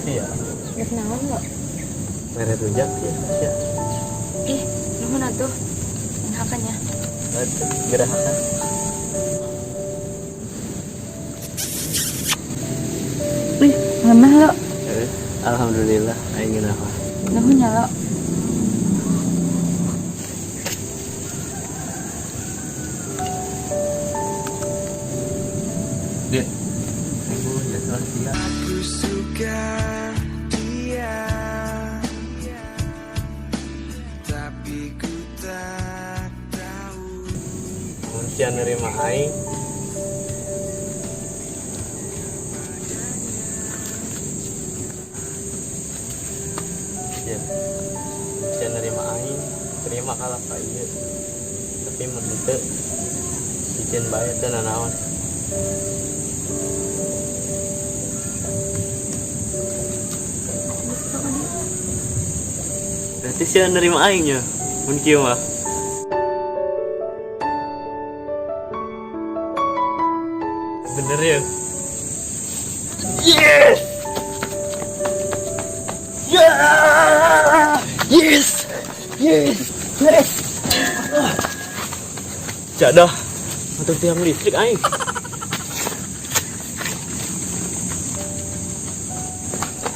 Iya. Rek naon lo? Mere rujak ya, sia. Ih, nuhun atuh. Enakan ya. Aduh, gerahakan. Wih, ngeunah lo. Eh, alhamdulillah aing ngeunah. Nuhun ya lo. Dit. Aing mau jatuh sia. Aku suka dia, tapi ku tak tahu. Mun sia nerima aing, sia. Sia nerima aing, terima kalah ka ieu. Tapi mun henteu, sieun bae teu nanaon. Geus ka dieu. Berarti sia nerima aing nya. Mun kieu mah. Bener ya? Yes! Yeah! Yes! Yes! Yes! Jadah. Untuk tiang listrik aing.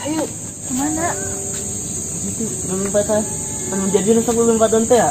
Ayo, Kemana? Itu lompatan. Anu jadi nu sok lompatan teh ya?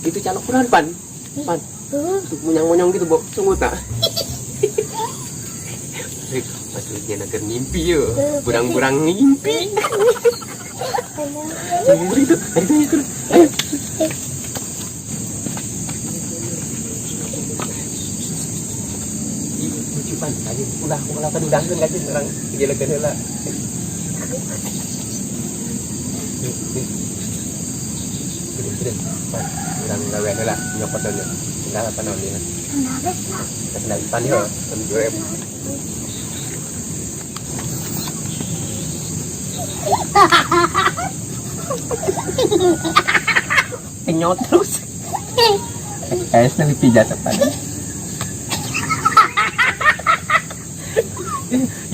Itu calok kurang pan pan tuh monyong-monyong gitu bok sungut tak. Pas lagi nager mimpi yo, burang-burang mimpi. Itu, ayo itu, ayo. Lucu pan, tadi ulah kan udah kan gaji orang gila kan lah. Sudah, pan, urang gawe heula nyokot aja. Sendal apa naon ieu? Sendal pan yo, 2000. Kenyot terus. Kayaknya lebih pijat apa?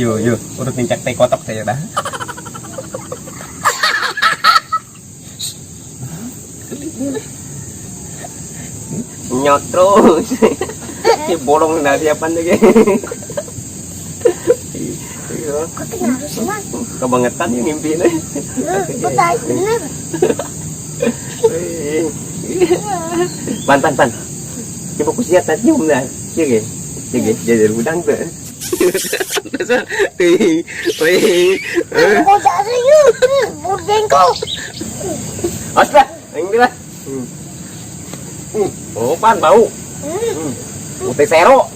Yo yo, urut nincak teh kotok saya dah. Nyot terus. Si bolong nah siapa lagi? Iya. Kebangetan ya mimpi ini. Bener. Pan pan pan. Coba ku siap tadi nyium dah. Iya ge. Iya ge, jadi udang tuh. Wih, wih. Kok tak serius? Berdengkol. Awas lah, ini lah. Oh, pan bau. Putih sero.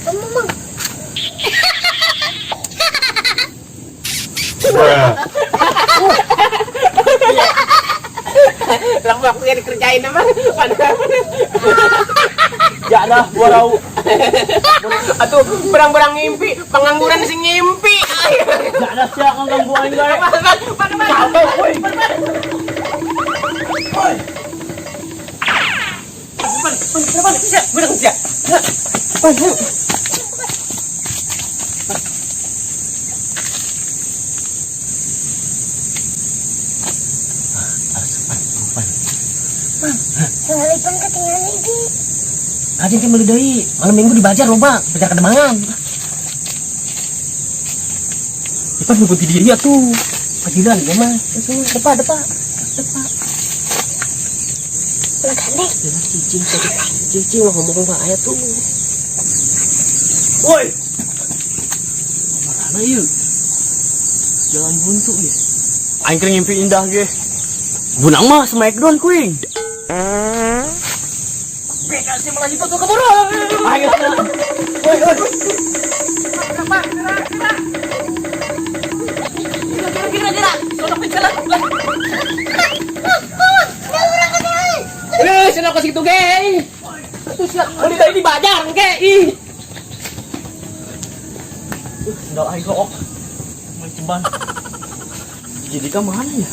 Kamu mang. Lang waktunya dikerjain apa? Ya dah, gua rau. Atuh berang-berang ngimpi, pengangguran sing ngimpi. Ya dah sia kang ganggu aing bae. Pan, pan, pan. Woi. Pan, Pan, pan, sia, beunang sia. Pan, ayo. Pan, pan. Salipan ketinggalan lagi. Anjing teh meuli deui. Malam Minggu dibajar loba, bajar kademangan. Ipan nu di diri atuh. Pajilan ieu mah. Geus depa depa. Depa. Ulah gandeng. Cicing cicing lah ngomong mah aya tuh. Woi. Mana ieu? Jalan buntu ieu. Aing keur ngimpi indah ge. Bunang mah smackdown kuing. Beka sih malah itu tuh keburu. Ayo. Woi, woi. Gerak, gerak, gerak. Sono jalan. Eh, sana ke situ ge. Tuh sia, meuli deui di bajar ge. Ih. Sendal aing kok. Mau ceban. Jadi ke mana ya?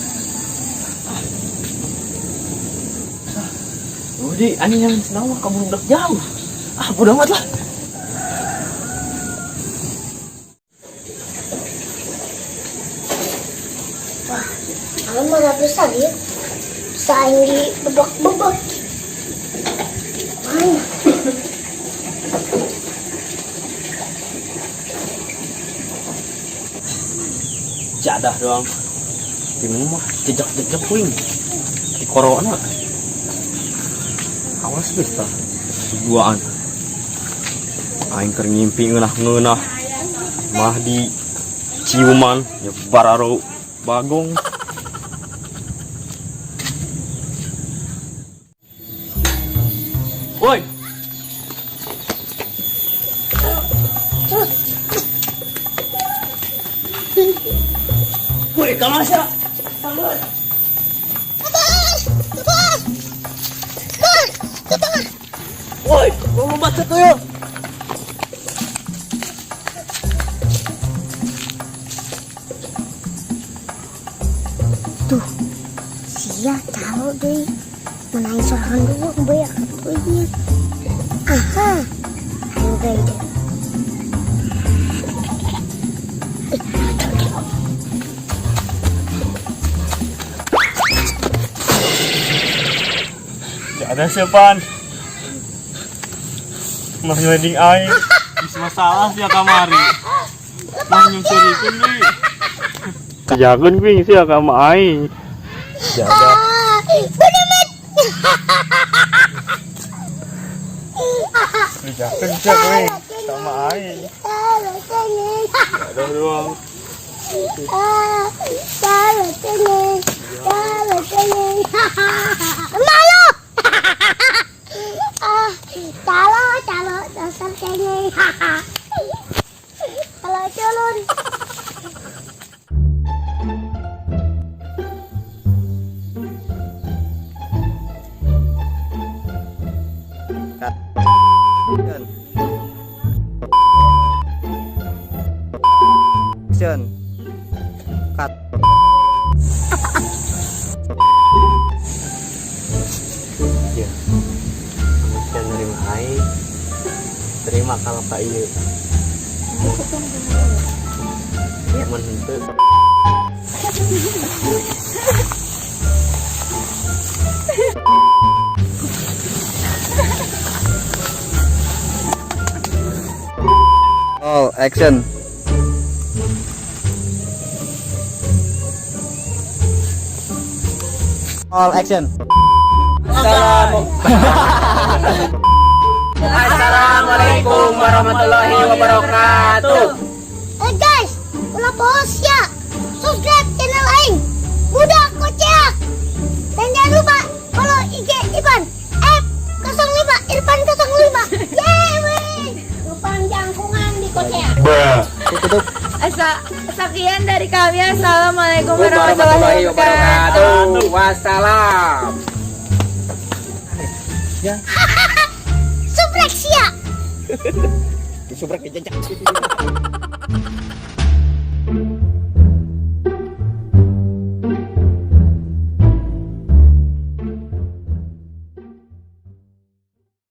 Udah, anjing yang sendal mah kabur budak jauh. Ah, bodo amat lah. Wah, kamu marah besar ya. Bisa aing dibebek-bebek. Mana? Jadah doang. Di mah jejak-jejak kuing. Di corona. Awas bisa. Duaan. Aing keur ngimpi ngeunah-ngeunah. Mah di ciuman ya bararo bagong. Woi. Woi, kamu siapa? Bos! Bos! Bos! Woi, mau lompat satu yuk. Tuh, sia tahu deh. Menangis sorangan dulu, bayar duit. Aha, ayo guys. Ada siapa? Mah wedding aing. Bisa masalah sih kamari. Mah nyuncurikeun deui. Jagun kuing sih kama aing. Jaga. Bener. Jagun sih kuing sama aing. Ada doang. Malu. Calo, calo, dasar cengeng. Kalau culun. Action. Cut. Ya. Kamu nerima aing. Terima kalau kak ieu. Mun henteu. All action. All action. Assalamualaikum warahmatullahi wabarakatuh. Guys, ulah post ya. Subscribe channel aing Budak Koceak. Dan jangan lupa follow IG Ivan F05 Irfan 05. Yeay, weh. Lupang jangkungan di Koceak. Asa, sekian dari kami. Assalamualaikum warahmatullahi Warahmatullahi wabarakatuh. wabarakatuh. Wassalam. Subrek sia. Disubrek dijejak.